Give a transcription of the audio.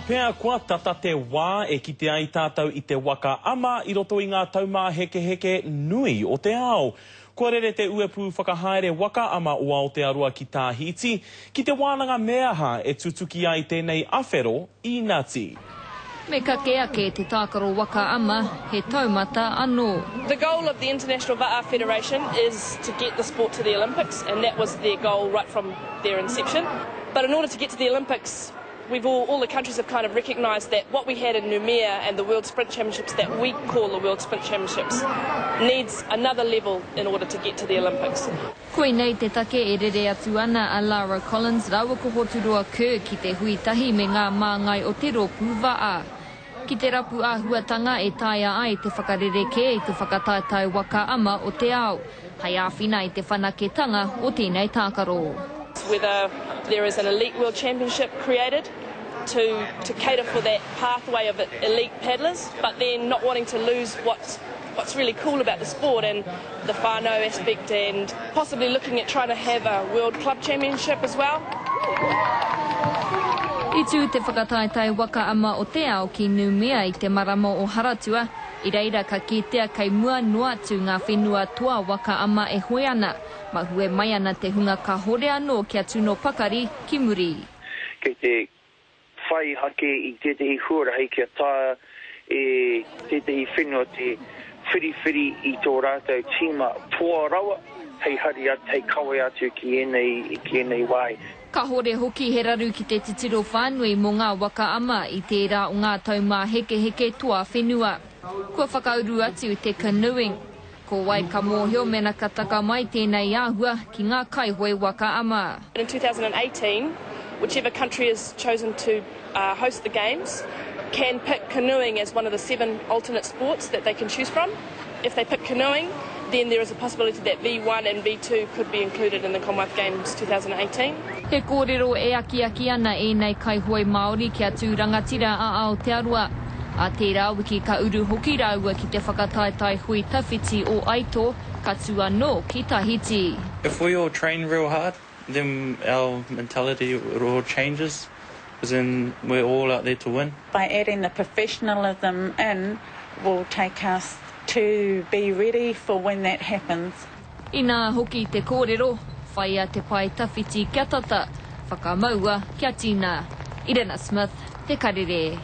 pea kua tata te wā e kite ai tātou i te waka ama i roto i ngā taumāhekeheke nui o te ao. Kua rere te uepū whakahaere waka ama o Aotearoa ki Tāhiti, ki te wānanga me aha e tutuki ai tēnei awhero īnati. Me kake ake te tākaro waka ama, he taumata anō. The goal of the International Va'a Federation is to get the sport to the Olympics and that was their goal right from their inception. But in order to get to the Olympics, we've all, all the countries have kind of recognised that what we had in Noumea and the World Sprint Championships that we call the World Sprint Championships needs another level in order to get to the Olympics. Koinei te take e rere atu ana a Lara Collins rāua ko Hoturoa Kerr ki te hui tahi me ngā māngai o te rōpū Va'a. Ki te rapu āhuatanga e taea ai te whakarerekē i te whakataetae waka ama o te ao, hei āwhina i te whanaketanga o tēnei tākaro. Whether there is an elite world championship created to to cater for that pathway of elite paddlers, but then not wanting to lose what's what's really cool about the sport and the whānau aspect and possibly looking at trying to have a world club championship as well. I tū te whakataetae waka ama o te ao ki Noumea i te marama o Haratua, i reira ka kitea kei mua noa atu ngā whenua toa waka ama e hoe ana, mahue mai ana te hunga kahore anō kia tino pakari ki muri. Kei te whai ake i tētehi huarahi kia taea e tētehi whenua te whiriwhiri i tō rātou tīma toa rawa hei hari atu, hei kawe atu ki ēnei, ki ēnei wāhi. Kahore hoki he raru ki te titiro whānui mō ngā waka ama i tērā o ngā taumāhekeheke toa whenua. Kua whakauru atu te canoeing. Ko wai ka mōhio mena ka taka mai tēnei āhua ki ngā kaihoe waka ama. In 2018, whichever country is chosen to host the games can pick canoeing as one of the seven alternate sports that they can choose from. If they pick canoeing, then there is a possibility that V1 and V2 could be included in the Commonwealth Games 2018. He kōrero e akiaki ana ēnei kaihoe Māori kia tū rangatira a Aotearoa. Ā tērā wiki ka uru hoki rāua ki te whakataetae hui tawhiti o Aito, ka tū anō ki Tahiti. If we all train real hard then our mentality it all changes because then we're all out there to win. By adding the professionalism in will take us to be ready for when that happens. Inā hoki te kōrero, whaia te pae tawhiti kia tata, whakamaua kia tina. Irena Smith, Te Karere.